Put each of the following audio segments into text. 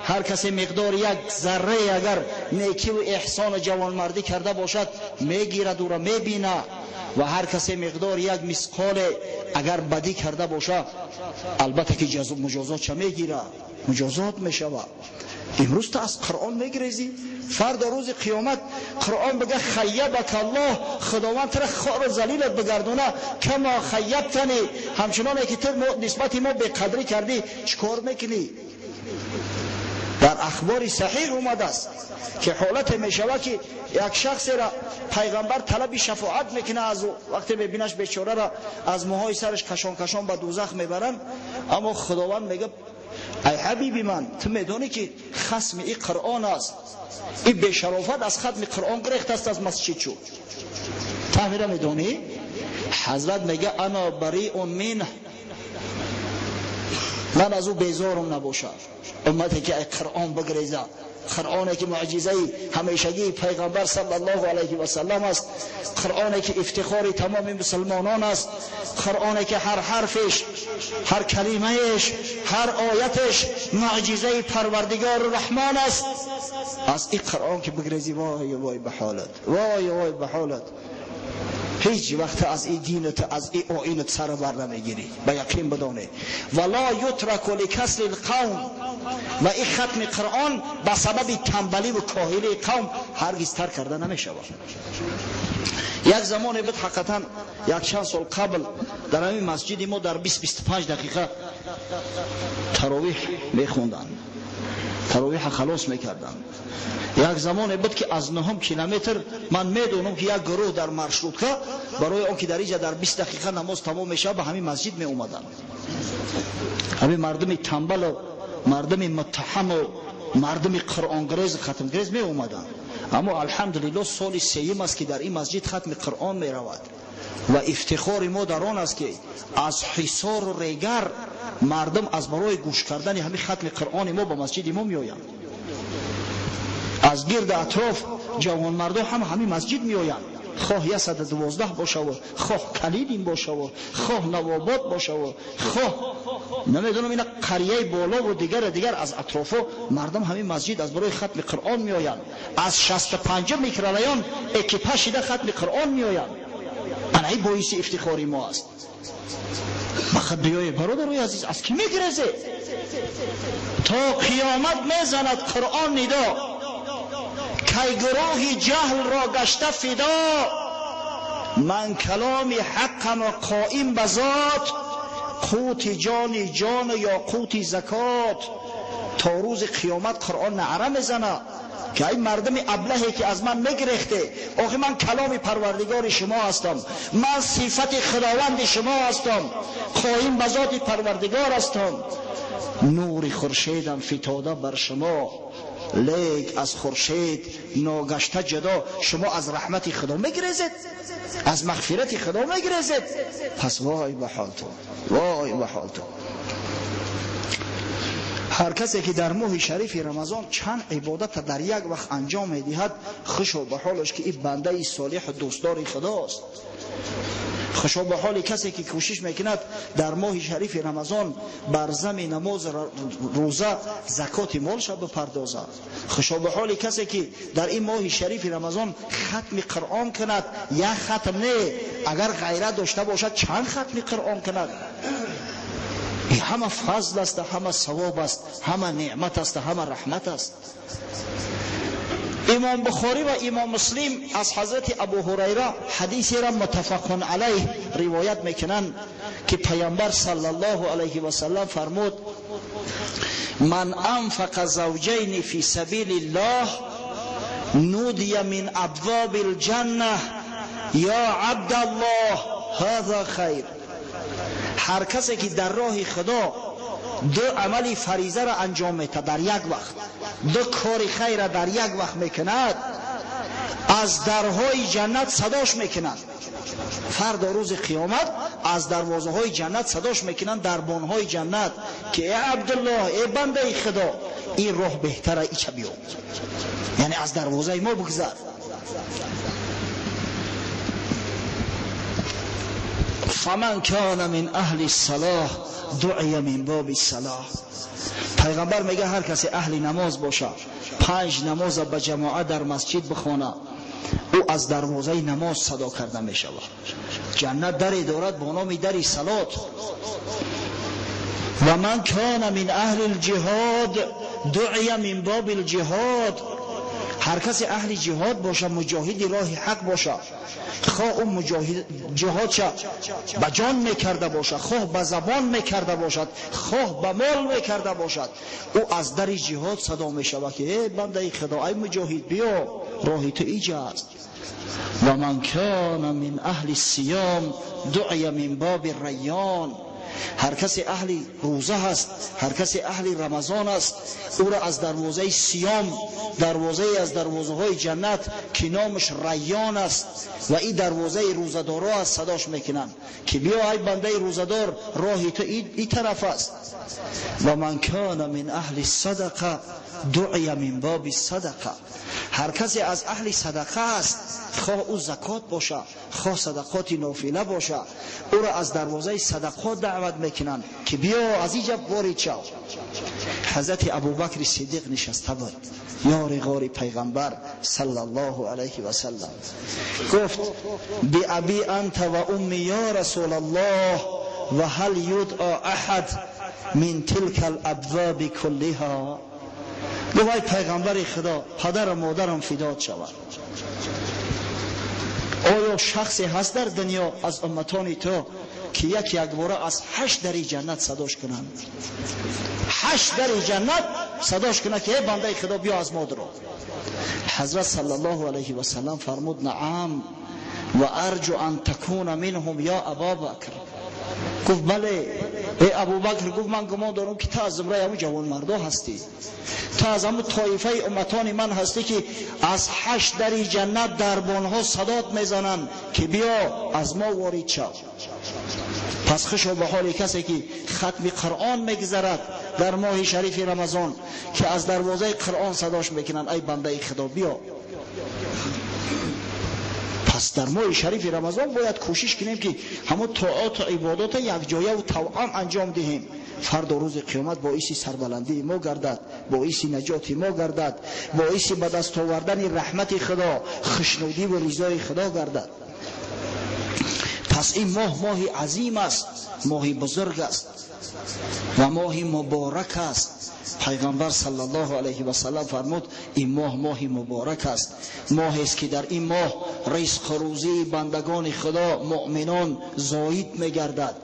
Ҳар касе миқдори як зарра агар некӣ ва эҳсон ва ҷавонмардӣ карда бошад, мегирад ӯро, мебинад. Ва ҳар касе миқдори як мисқол агар бадӣ карда бошад, албатта ки муҷозот ча мегирад, муҷозот мешавад. Имрӯз ту аз Қуръон мегрезӣ, фардо рӯзи қиёмат Қуръон бигӯяд хайябак Аллоҳ, Худованд туро хору залилат бигардона, кама хайябтани, ҳамчуноне ки ту нисбати мо беқадрӣ кардӣ, чӣ кор мекунӣ? Дар ахбори саҳиҳ омадааст ки ҳолате мешавад ки як шахсеро пайғамбар талаби шафоат мекунад аз ӯ. Вақте мебинаш бечораро аз мӯҳои сараш кашон кашон ба дӯзах мебаранд, аммо Худованд мегӯяд ай ҳабиби ман, ту медонӣ ки хасми ин Қуръон аст, ин бешарофат аз хатми Қуръон гирехтааст аз масҷид шуд. Ту ҳамира медонӣ? Ҳазрат мегӯяд ана бариун минҳ, ман аз ӯ безорум набошам. Уммате ки ай Қуръон бигрезад, Қуръоне ки муъҷизаи ҳамешагии пайғамбар саллаллоҳу алайҳи васаллам аст, Қуръоне ки ифтихори тамоми мусулмонон аст, Қуръоне ки ҳар ҳарфеш, ҳар калимаеш, ҳар оятеш муъҷизаи Парвардигори Раҳмон аст. Аз ин Қуръон ки бигрезӣ, вой вой ба ҳолат, вой вой ба ҳолат. Ҳеҷ вақт аз ин динат, аз ин оинат сар бар намегирӣ, ба яқин бидонед. Вала ютраку ликасри лқавм, ва ин хатми Қуръон ба сабаби танбалӣ ва коҳилии қавм ҳаргиз тарк карда намешавад. Як замоне буд, ҳақиқатан як чанд сол қабл дар ҳамин масҷиди мо дар 20-25 дақиқа таровиҳ мехонданд, таровиҳ халос мекарданд. Як замоне буд ки аз 9 километр ман медонам ки як гурӯҳ дар маршрутка барои он ки дар инҷа дар 20 дақиқа намоз тамом мешавад, ба ҳамин масҷид меомаданд. Ҳамин мардуми танбалу мардуми муттаҳаму мардуми қуръонгирез, хатмгирез меомаданд. Аммо алҳамдулиллоҳ соли сеюм аст ки дар ин масҷид хатми Қуръон меравад ва ифтихори мо дар он аст ки аз ҳисору регар мардум аз барои гӯш кардани ҳамин хатми Қуръони мо ба масҷиди мо меоянд. Аз гирди атроф ҷавонмардон ҳама ҳамин масҷид меоянд, хоҳ 112 бошаву, хоҳ Калидин бошаву, хоҳ Навобод бошаву, хоҳ намедонам ина қарияи болову дигар дигар аз атрофо мардум ҳамин масҷид аз барои хатми Қуръон меоянд. Аз 65 микрорайон экипаж шида хатми Қуръон меоянд. Ана ин боиси ифтихори мо аст. Фақат биёед бародарои азиз, аз кӣ мегирезед? То қиёмат мезанад Қуръон нидо, кай гурӯҳи ҷаҳлро гашта фидо, ман каломи ҳаққам қоим ба зот, қути ҷони ҷону ё қути закот. То рӯзи қиёмат Қуръон наъра мезанад ки ай мардуми аблаҳе ки аз ман мегирехте, охи ман каломи Парвардигори шумо ҳастам, ман сифати Худованди шумо ҳастам, қоим ба зоти Парвардигор ҳастам, нури хуршедам фитода бар шумо, лек аз хуршед ногашта ҷудо. Шумо аз раҳмати Худо мегирезед, аз мағфирати Худо мегирезед. Пас вой ба ҳолтон, вой ба ҳолтон. Ҳар касе ки дар моҳи шарифи Рамазон чанд ибодатро дар як вақт анҷом медиҳад, хушо ба ҳолаш ки ин бандаи солиҳу дӯстдори Худост. Хушо ба ҳоли касе ки кӯшиш мекунад дар моҳи шарифи Рамазон бар зами намоз, рӯза, закоти молша бипардозад. Хушо ба ҳоли касе ки дар ин моҳи шарифи Рамазон хатми Қуръон кунад, як хатм не, агар ғайрат дошта бошад чанд хатми Қуръон кунад. Ин ҳама фазл аст, ҳама савоб аст, ҳама неъмат аст, ҳама раҳмат аст. Имом Бухорӣ ва Имом Муслим аз ҳазрати Абу Ҳурайра ҳадисеро муттафақун алайҳ ривоят мекунанд ки пайғамбар саллаллоҳу алайҳи васаллам фармуд: ман анфақа завҷайни фи сабилиллоҳ нудия мин абвобил ҷанна ё абдаллоҳ ҳаза хайр. Ҳар касе ки дар роҳи Худо ду амали фаризаро анҷом медиҳад дар як вақт, ду кори хайра дар як вақт мекунад, аз дарҳои ҷаннат садош мекунанд. Фардо рӯзи қиёмат аз дарвозаҳои ҷаннат садош мекунанд дарбонҳои ҷаннат ки э Абдуллоҳ, э бандаи Худо, ин роҳ беҳтара, ича биё, яъне аз дарвозаи мо бигзар. فمن کان من اهل الصلاح دعی من باب الصلاح. پیغمبر میگه هر کسی اهل نماز باشه، 5 نماز به جماعت در مسجد بخونه، او از دروازه نماز صدا کرده می شود. جنت دری دارد با نام دری صلات. و من کان من اهل الجهاد دعی من باب الجهاد. هر کسی اهل جهاد باشه، مجاهد راه حق باشه، خواه او مجاهد جهاد به جان میکرده باشد، خواه به زبان میکرده باشد، خواه به مال میکرده باشد، او از در جهاد صدا میشود که ای بنده خدا، ای مجاهد، بیا، راه تو ایجا است. و من کان من اهل الصیام دعی من باب الریان. هر کسی اهل روزه هست، هر کسی اهل رمضان است، او را از دروازه صیام، دروازه از دروازه های جنت که نامش ریان است و این دروازه روزه‌دارا است، صداش میکنن که بیا ای بنده روزه‌دار، راه تو این طرف است. و من کان من اهل الصدقه دعی من باب الصدقه. هر کسی از اهل صدقه است، خواه او زکات باشه، خواه صدقات نافله باشه، او را از دروازه صدقات دعوت میکنن که بیا از اینجا وارد شو. حضرت ابوبکر صدیق نشسته بود، یار غار پیغمبر صلی الله علیه و سلم، گفت بی ابی انت و امی یا رسول الله و هل یدعا احد من تلك الابواب کلها. گفت ای پیغمبر خدا، پدر و مادرم فدات شود، آیا شخصی هست در دنیا از امتان تو که یک یک باره از 8 دری جنت صداش کنند؟ 8 دری جنت صداش کنند که ای بنده خدا بیا از ما درو. حضرت صلی الله علیه و سلم فرمود نعم و ارجو ان تکون منهم یا ابابکر. گفت بله ای ابوبکر، گفت من گمان دارم که تو از زمره همون جوان مردا هستی، تو از همون طایفه امتان من هستی که از 8 دری جنت دربانها صدات میزنند که بیا از ما وارد شو. پس خوشا به حال کسی که ختم قرآن میگذرد در ماه شریف رمضان که از دروازه قرآن صداش میکنند ای بنده خدا بیا. پس در ماه شریف رمضان باید کوشش کنیم که همون طاعات و عبادات یک جایه و توأم انجام دهیم. فردا روز قیامت باعث سربلندی ما گردد، باعث نجات ما گردد، باعث به دست آوردن رحمت خدا، خوشنودی و رضای خدا گردد. پس این ماه، ماه عظیم است، ماه بزرگ است و ماه مبارک است. پیغمبر صلی الله علیه و سلم فرمود این ماه، ماه مبارک است، ماه است که در این ماه رزق و روزی بندگان خدا مؤمنان زاید میگردد،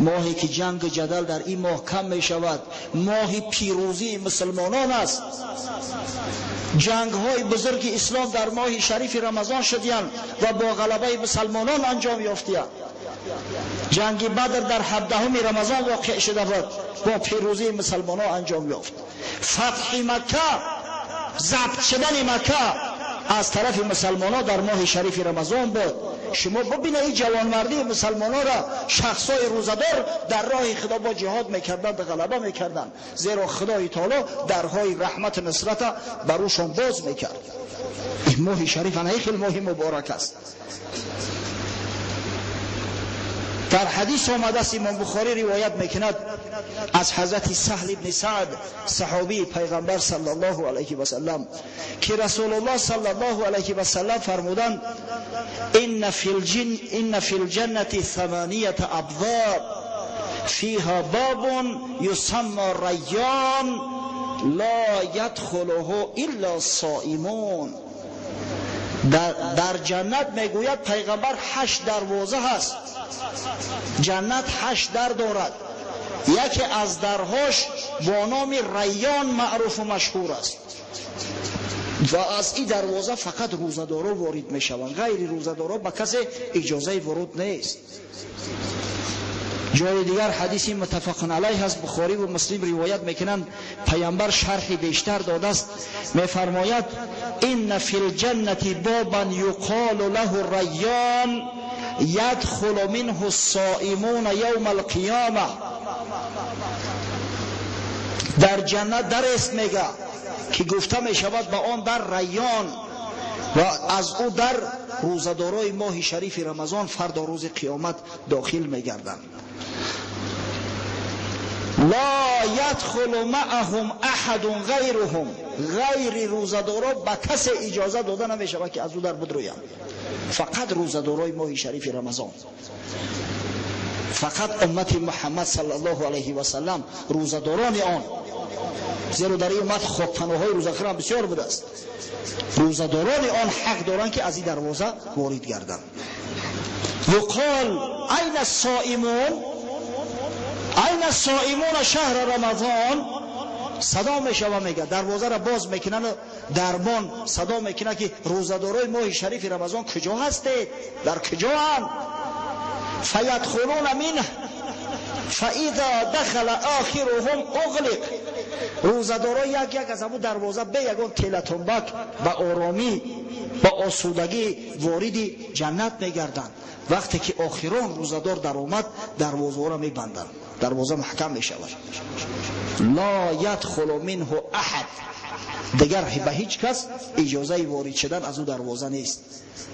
ماهی که جنگ و جدل در این ماه کم می شود، ماه پیروزی مسلمانان است. جنگ های بزرگ اسلام در ماه شریف رمضان شدیند و با غلبه مسلمانان انجام یافتیند. جنگ بدر در 17 رمضان واقع شده بود، با پیروزی مسلمانان انجام یافت. فتح مکه، ضبط شدن مکه از طرف مسلمانان در ماه شریف رمضان بود. شما ببینید این جوانمردی مسلمانان را، شخصای روزه‌دار در راه خدا با جهاد میکردند، غلبه میکردند، زیرا خدای تعالی درهای رحمت نصرت بروشان باز میکرد. این ماه شریف خیلی ماه مبارک است. در حدیث آمده است، امام بخاری روایت میکند از حضرت سهل بن سعد صحابی پیغمبر صلی الله علیه و سلم که رسول الله صلی الله علیه و سلم فرمودند ان فی الجنة 8 ابواب فیها باب یسمى ریان لا یدخله الا الصائمون. در جنت میگوید پیغمبر 8 دروازه هست، جنت 8 در دارد، یکی از درهاش با نام ریان معروف و مشهور است و از این دروازه فقط روزه‌دارا وارد میشوند، غیر روزه‌دارا به کسی اجازه ورود نیست. جای دیگر حدیث متفق علیه است، بخاری و مسلم روایت میکنند، پیامبر شرح بیشتر داده است، میفرماید ان فی الجنة بابا یقال له ریان یدخل منه الصائمون یوم القیامه. در جنت در است میگه که گفته میشود به آن در ریان و از او در рӯзадорои моҳи шарифи Рамазон фардо рӯзи қиёмат дохил мегарданд. Ла ядхулу маъаҳум аҳадун ғайруҳум, ғайри рӯзадоро ба касе иҷоза дода намешавад ки аз ӯ дар бидроянд. Фақат рӯзадорои моҳи шарифи Рамазон, фақат уммати Муҳаммад саллаллоҳу алайҳи васаллам рӯзадорони он, зеро дар ин уммат хокпаноҳҳои рӯзахӯрам бисёр будааст. Рӯзадорони он ҳақ доранд ки аз ин дарвоза ворид гарданд. Юқол айна соимун, айна соимуна шаҳра Рамазон, садо мешава, мега дарвозаро боз мекунанд, дарбон садо мекунад ки рӯзадорои моҳи шарифи Рамазон куҷо ҳастед, дар куҷоанд? Фаядхулуна минҳ фаиза дахала охируҳум уғлиқ, рӯзадоро як як аз ҳамун дарвоза бе ягон телатумбак ба оромӣ, ба осудагӣ вориди ҷаннат мегарданд. Вақте ки охирон рӯзадор даромад, дарвозаро мебанданд, дарвоза маҳкам мешавад. Ла ядхулу минҳу аҳад, дигар ба ҳеҷ кас иҷозаи ворид шудан аз ӯ дарвоза нест.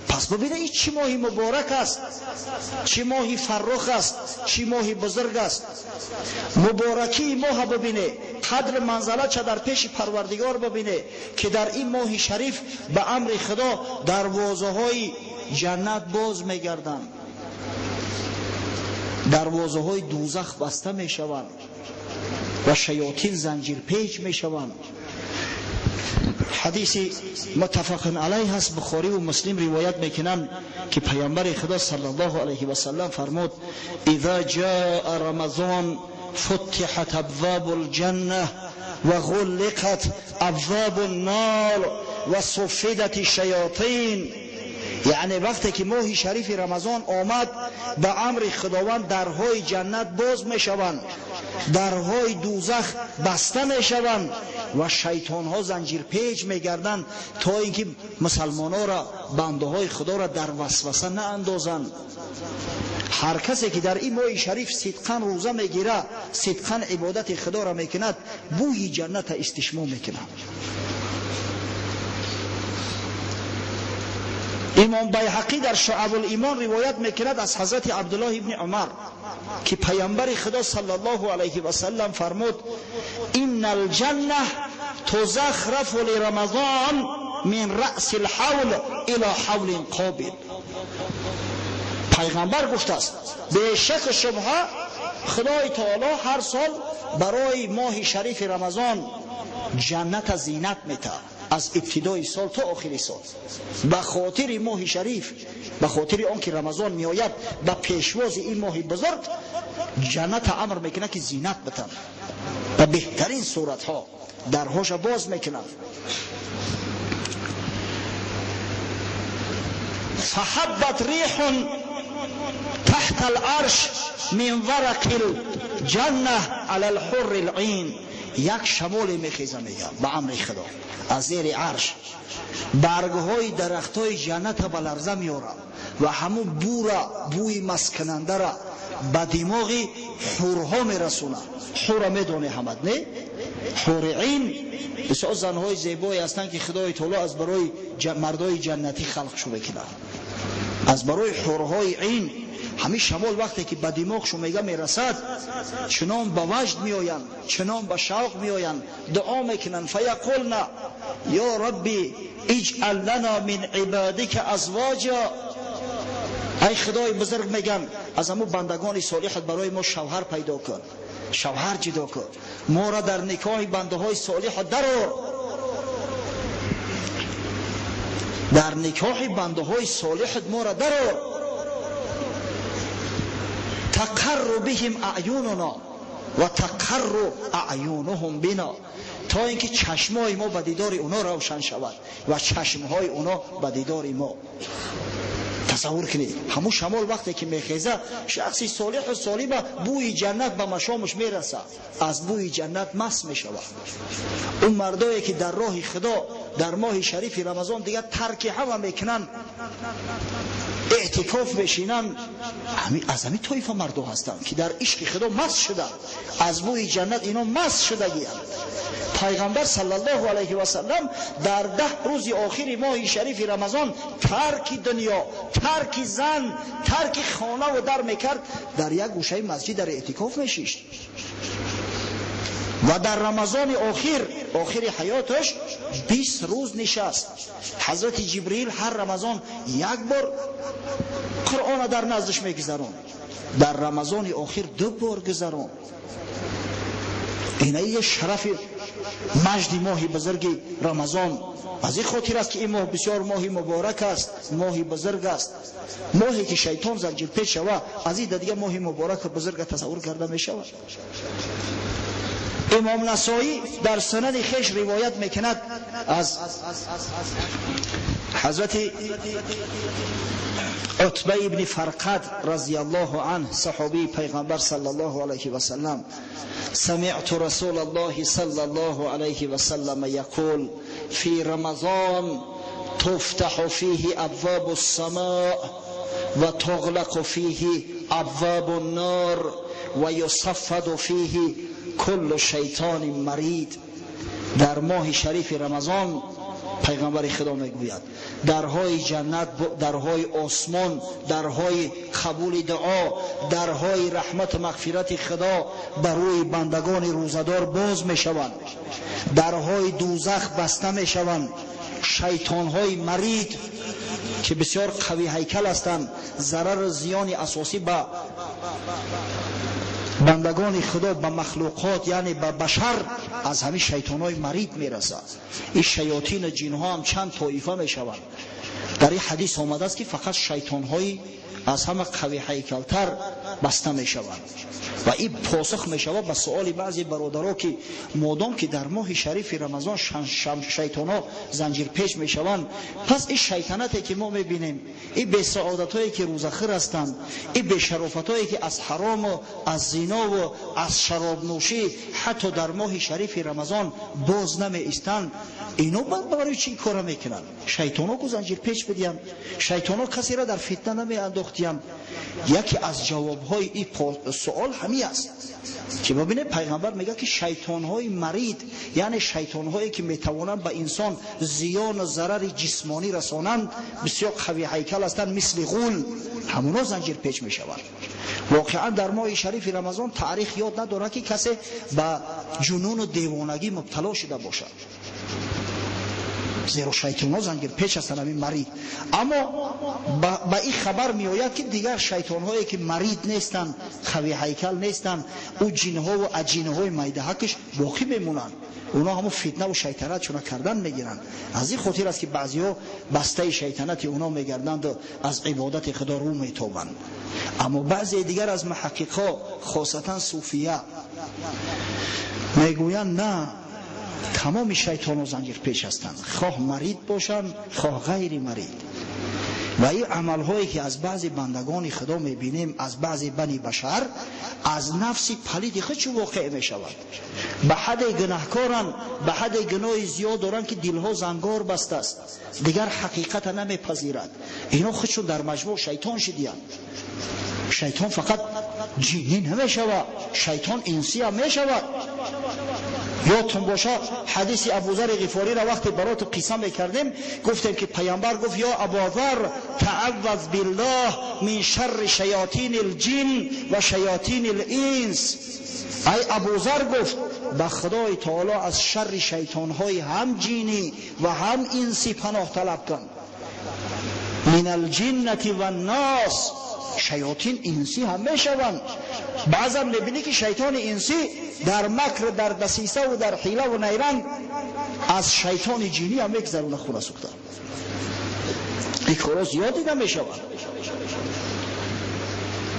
Пас бибинед ин чӣ моҳи муборак аст, чӣ моҳи фаррух аст, чӣ моҳи бузург аст. Муборакии моҳа бибине, қадр манзала ча дар пеши Парвардигор бибине ки дар ин моҳи шариф ба амри Худо дарвозаҳои ҷаннат боз мегарданд, дарвозаҳои дӯзах баста мешаванд ва шаётин занҷирпеч мешаванд. Ҳадиси муттафақун алайҳ аст, Бухорӣ ва Муслим ривоят мекунанд ки паёмбари Худо саллаллоҳу алайҳи васаллам фармуд: иза ҷаа рамазон футиҳат абвобу лҷанна ва ғуллиқат абвобу ннор ва суффидат шаётин. Яъне вақте ки моҳи шарифи Рамазон омад, ба амри Худованд дарҳои ҷаннат боз мешаванд, дарҳои дӯзах баста мешаванд ва шайтонҳо занҷирпеч мегарданд то ин ки мусалмонҳоро, бандаҳои Худоро дар васваса наандозанд. Ҳар касе ки дар ин моҳи шариф сидқан рӯза мегирад, сидқан ибодати Худоро мекунад, бӯи ҷанната истишмо мекунад. Имом Байҳақӣ дар Шуъабул-имон ривоят мекунад аз ҳазрати Абдуллоҳ ибни Умар ки паёмбари Худо саллаллоҳу алайҳи васаллам фармуд: иннал ҷанна тузахрафу лирамазон мин раъси лҳавл ила ҳавлин қобил. Пайғамбар гуфтааст бешаку шубҳа Худои таоло ҳар сол барои моҳи шарифи Рамазон ҷанната зинат метаҳад аз ибтидои сол то охири сол. Ба хотири моҳи шариф, ба хотири он ки Рамазон меояд, ба пешвози ин моҳи бузург ҷанната амр мекунад ки зинат битан ба беҳтарин суратҳо, дарҳоша боз мекунад. فحبت ريح تحت العرش من ورق الجنة على الحر العين. یک شمال میخیزه میگه به امر خدا از زیر عرش برگهای درختای جنت به لرزه میاره و همون بو را، بوی مسکننده را به دماغ حورها میرسونه. حورا میدونه همت نه؟ حور عین بسیار زنهای زیبایی هستند که خدای تعالی از برای مردای جنتی خلق شو میکنه، از برای حورهای عین. ҳамин шамол вақте ки ба димоғшо мега мерасад, чунон ба ваҷд меоянд, чунон ба шавқ меоянд, дуо мекунанд: фаяқулна ё рабби иҷъал лана мин ибадика азвоҷа. Ай худои бузург, меган, аз ҳамун бандагони солиҳат барои мо шавҳар пайдо кун, шавҳар ҷудо кун, моро дар никоҳи бандаҳои солиҳат дарор, дар никоҳи бандаҳои солиҳат моро дарор. تقر بهم اعیوننا و تقر اعیونهم بنا، تا اینکه چشمای ما به دیدار اونا روشن شود و چشمهای اونا به دیدار ما. تصور کنید همون شمال وقتی که میخیزه، شخصی صالح و سالم بوی جنت به مشامش میرسه، از بوی جنت مست میشود. اون مردایی که در راه خدا در ماه شریف رمضان دیگه ترک همه میکنن، эътикоф мешинанд, аз ҳамин тоифа мардум ҳастанд, ки дар ишқи Худо маст шуданд, аз бӯи ҷаннат ино маст шудагианд. Пайғамбар саллаллоҳу алайҳи васаллам дар 10 рӯзи охири моҳи шарифи Рамазон тарки дунё, тарки зан, тарки хонаву дар мекард, дар як гӯшаи масҷид дар эътикоф мешишт. Ва дар Рамазони охир, охири ҳаёташ 20 рӯз нишаст. Ҳазрати Ҷибриил ҳар Рамазон як бор Қуръонро дар наздаш мегузаронд, дар Рамазони охир 2 бор гузаронд. Инаи шарафи маҷди моҳи бузурги Рамазон. Аз ин хотир аст, ки ин моҳ бисёр моҳи муборак аст, моҳи бузург аст, моҳе ки шайтон занҷирпеч шава, аз ин дигар моҳи мубораку бузурга тасаввур карда мешавад. Имом Насоӣ дар санади хеш ривоят мекунад аз ҳазрати Утба ибни Фарқад разияллоҳу анҳ, саҳобии пайғамбар саллаллоҳу алайҳи васаллам: سمعت رسول الله صلى الله عليه وسلم يقول في رمضان تفتح فيه أبواب السماء وتغلق فيه أبواب النار ويصفد فيه كل شیطان مرید. در ماه شریف رمضان پیغمبر خدا میگوید درهای جنت، درهای آسمان، درهای قبول دعا، درهای رحمت و مغفرت خدا بر روی بندگان روزدار باز میشوند، درهای دوزخ بسته میشوند، شیطانهای مرید که بسیار قوی هیکل هستند، ضرر زیان اساسی به бандагони Худо, ба махлуқот, яъне ба башар аз ҳамин шайтонҳои марид мерасад. Ин шаётину ҷинҳо ҳам чанд тоифа мешаванд. Дар ин ҳадис омадааст, ки фақат шайтонҳои аз ҳама қави ҳайкалтар баста мешаванд. Ва ин посух мешавад ба суоли баъзе бародаро, ки модом ки дар моҳи шарифи Рамазон шайтонҳо занҷирпеч мешаванд, пас ин шайтанате ки мо мебинем, ин бесаодатҳое ки рӯзахир ҳастанд, ин бешарофатҳое ки аз ҳарому аз зинову аз шаробнӯшӣ ҳатто дар моҳи шарифи Рамазон боз намеистанд, ино барои чӣ кора мекунанд? Шайтонҳо ку занҷирпеч бидиҳанд, шайтонҳо касеро дар фитна намеандохтиянд. Яке аз ҷавобҳои ин суол ҳамин аст, ки бибинед, пайғамбар мегӯяд, ки шайтонҳои марид, яъне шайтонҳое ки метавонанд ба инсон зиёну зарари ҷисмонӣ расонанд, бисёр қави ҳайкал ҳастанд, мисли ғул, ҳамоно занҷирпеч мешаванд. Воқеан дар моҳи шарифи Рамазон таърих ёд надорад, ки касе ба ҷунуну девонагӣ мубтало шуда бошад, зеро шайтонҳо занҷирпеч ҳастанд, ҳамин марид. Аммо ба ин хабар меояд, ки дигар шайтонҳое ки марид нестанд, қави ҳайкал нестанд, ӯ ҷинҳову аҷинҳои майдаҳакш боқӣ мемонанд, اونا همون فتنه و شیطنت چون کردن میگیرن. از این خاطر است که بعضیا بسته شیطنت اونا میگردند و از عبادت خدا رو میتابند. اما بعضی دیگر از محققا خاصتا صوفیه میگویند نه، تمام شیطان و زنجیر پیش هستند، خواه مرید باشند خواه غیر مرید. و این عملهایی که از بعضی بندگان خدا میبینیم، از بعضی بنی بشر، از نفس پلید خود چه واقع میشود. به حد گناهکارن، به حد گناه زیاد دارن که دلها زنگار بسته است، دیگر حقیقت نمیپذیرد. اینا خودشون در مجموع شیطان شدیند. شیطان فقط جنی نمیشود، شیطان انسی هم میشود. یادتون باشه حدیث ابوذر غفاری را وقتی برات قصه میکردیم گفتیم که پیامبر گفت یا ابوذر تعوذ بالله من شر شیاطین الجن و شیاطین الانس. ای ابوذر گفت به خدای تعالی از شر شیطانهای هم جینی و هم انسی پناه طلب کن. من الجنة و الناس، شیاطین انسی هم میشوند. بعضا میبینی که شیطان انسی در مکر، در دسیسه و در حیله و نیرنگ از شیطان جینی هم میگذرونه خونه سوخته. این کارا زیاد دیده میشود.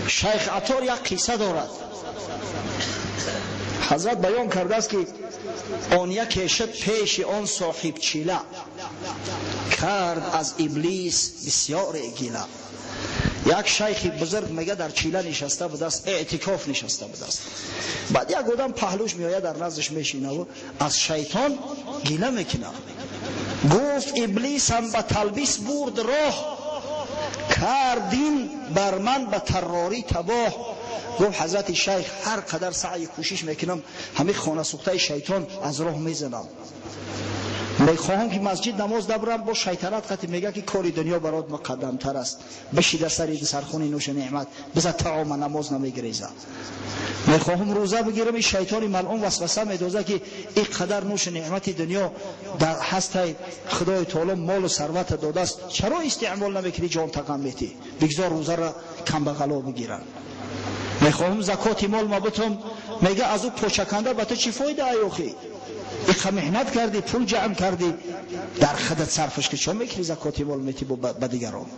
شیخ عطار یک قصه دارد. حضرت بیان کرده است که آن یکی شد پیش آن صاحب چیله، کرد از ابلیس بسیار گیله. یک شیخ بزرگ میگه در چیله نشسته بوده است، اعتکاف نشسته بوده است. بعد یک آدم پهلوش میآید در نزدش میشینه و از شیطان گله میکنه. گفت ابلیس هم به تلبیس برد راه، Кард дин бар ман ба таррорӣ табоҳ. Гуфт ҳазрати шайх ҳар қадар саъй кӯшиш мекунам, ҳамин хона сӯхтаи шайтон аз роҳ мезанам. Мехоҳам ки масҷид намоз набарам, бо шайтанат қати мега ки кори дунё барот муқаддамтар аст. Биши дар сари сархони нӯши неъмат, биза таома намоз намегиреза. Мехоҳам рӯза бигирам, ин шайтони малъун васваса медоза ки ин қадар нӯши неъмати дунё дар ҳастай, Худои таоло молу сарват додааст, чаро истеъмол намекунӣ, ҷон тақам метӣ? Бигзор рӯзаро камбағало бигиранд. Мехоҳам закоти мол ма битам, мега аз ӯ почаканда ба ту чӣ фоида ай охи? Иқа меҳнат кардӣ, пул ҷамъ кардӣ, дар худат сарфаш ки чо мекунӣ, закоти мол метӣ ба дигарон?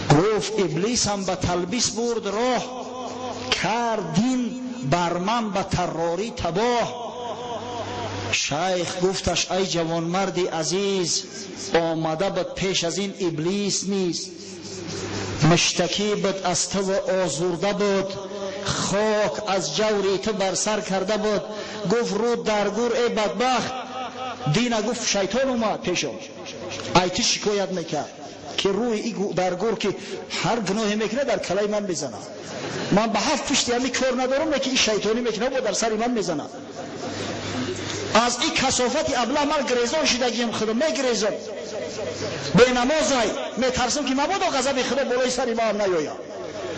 Гуфт иблисам ба талбис бурд роҳ, кард дин бар ман ба таррорӣ табоҳ. Шайх гуфташ ай ҷавонмарди азиз, омада буд пеш аз ин иблис низ, муштакӣ буд аз ту озурда буд, хок аз ҷаври ту бар сар карда буд. Гуфт рӯ дар гур эй бадбахт, дина гуфт шайтон омад пешо, ай ту шикоят мекард ки рӯи дар гур ки ҳар гуноҳе мекунад дар калаи ман мезанад. Ман ба ҳафт пушти ҳами кор надорам, лекин ин шайтонӣ мекунад, бо дар сари ман мезанад. Аз ин касофати аблаҳ ман гирезон шидагиям, худо мегирезам. Бенамозай метарсам ки мабодо ғазаби худо болои сари маам наёяд.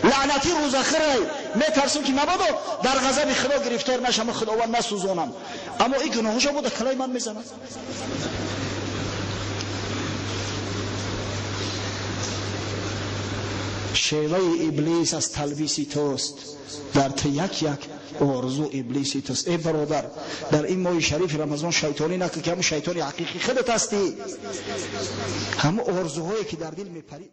Лаънати рӯзахирай метарсам ки мабодо дар ғазаби худо гирифтор нашам, худованд насӯзонам. Аммо ин гуноҳҳошо бо дар калаи ман мезанад. Шеваи иблис аз талбиси туст, дар ту як як орзу иблиси туст. Эй бародар, дар ин моҳи шарифи Рамазон шайтонӣ накун, ки ҳамун шайтони ҳақиқӣ худат ҳастӣ. Ҳамун орзуҳое ки дар дил мепарӣ.